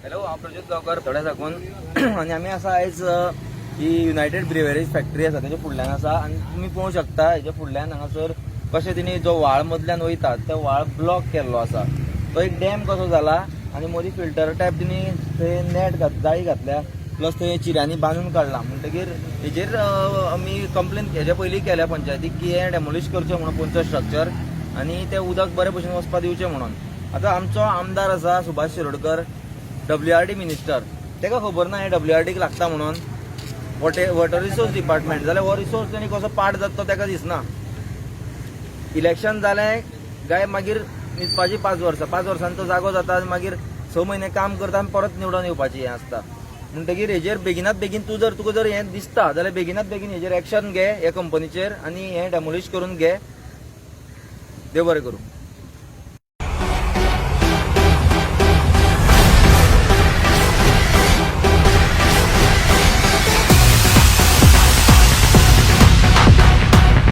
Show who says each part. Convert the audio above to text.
Speaker 1: Hello, हांव प्रज्योत गांवकर, थोड्या साकून. आनी आमी आसा आयज ही युनायटेड ब्रिवरीज फॅक्टरी आसा तेच्या फुडल्यान आसा. आनी तुमी पळोवंक शकता, हेच्या फुडल्यान हांगासर कशें तेणी जो व्हाळ मदल्यान वयता तो व्हाळ ब्लॉक केल्लो आसा. तो एक डॅम कसो जाला आनी मदीं फिल्टर टायप तेणी थंय नेट घात, जाळी घातल्या, प्लस थंय चिऱ्यांनी बांदून काडला. म्हणटगीर हेजेर आमी कंप्लेन हेच्या पयलीं केल्या पंचायतीक की हें डेमोलिश करचें म्हणून पोंदचो स्ट्रक्चर आनी तें उदक बरे भशेन वचपा दिवचें म्हणून. आतां आमचो आमदार आसा Subhash Shirodkar, W R D minister, ताका खबर ना हें डब्ल्यू आर डीक लागता म्हणून, वॉटर रिसोर्स डिपार्टमेंट. जाल्यार हो रिसोर्स तेणी कसो पाड जाता तो ताका दिसना. इलेक्शन जालें काय मागीर न्हिदपाची 5 वर्सां. 5 वर्सांनी तो जागो जाता आनी मागीर 6 म्हयने काम करता आनी परत निवडून येवपाची हें आसता. म्हणटगीर हेजेर बेगिनात बेगीन तूं जर, तुका जर हें दिसता जाल्यार बेगिनात बेगीन हेजेर एक्शन घे हे कंपनीचेर आनी हें डेमोलिश करून घे. देव बरें करूं.